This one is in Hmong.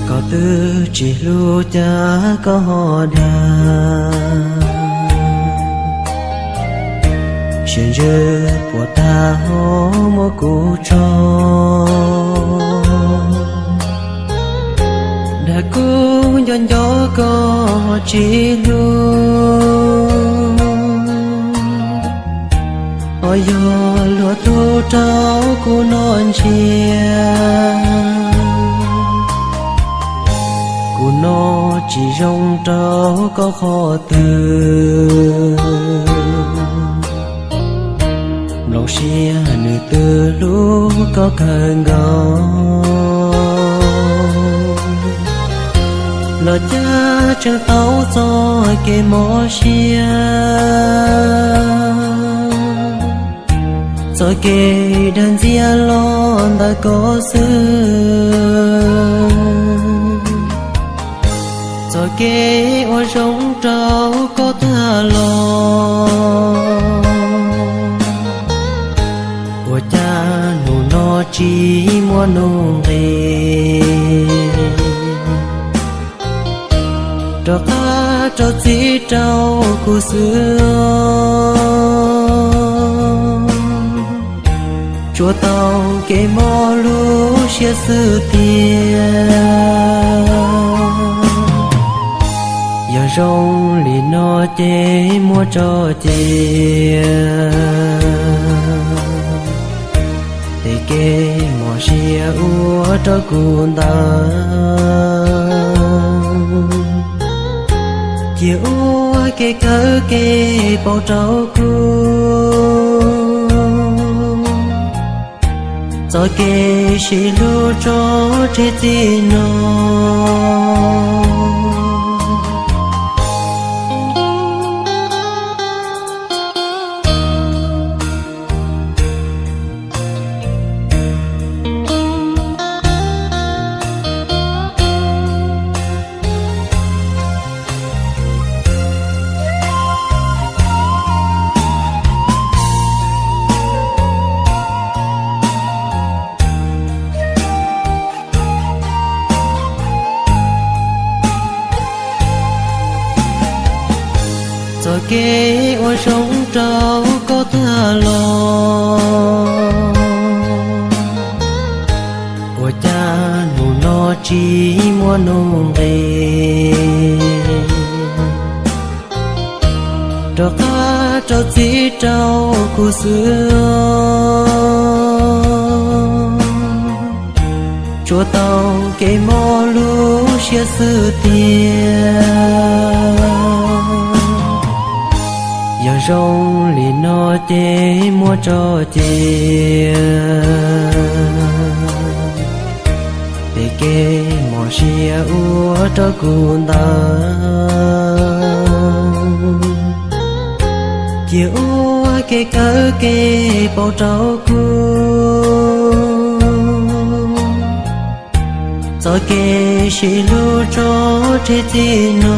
Koj twb tsis hlub cas koj ho dag, siav ntsws puas tag ho muab kuv tso. Dag kuv nco nco koj tsis hlub, ho yog luag tug rau kuv noj ntsiav. Kuv noj tsis zoo rau koj qhov twg, nplooj siab nws twb hlub koj kawg nkaus. Los cas tseem tau txoj kev mob siab, txoj kev dag ntxias los ntawm koj xwb. Txoj kev ua zoo rau koj tag los, ua cas hnub no tsis muaj nuj nqis, rov qab rau txim rau kuv xwb. Tsuas tau kev mob lub siab xwb tiag. Yog zoo li no ces muab tso cia, tej kev mob siab ua rau kuv ntawd, cia ua kev kawm kev paub rau kuv. Txoj kev sib hlub tso tseg txij no. Txoj kev ua zoo rau koj tag los, ua cas hnub no tsis muaj nuj nqis, rov qab rau txim rau kuv xwb. Tsuas tau kev mob lub siab xwb tiag. Yog zoo li no ces muab tso cia, tej kev mob siab ua rau kuv ntawd, cia ua kev kawm kev paub rau kuv. Txoj kev sib hlub tso tseg txij no.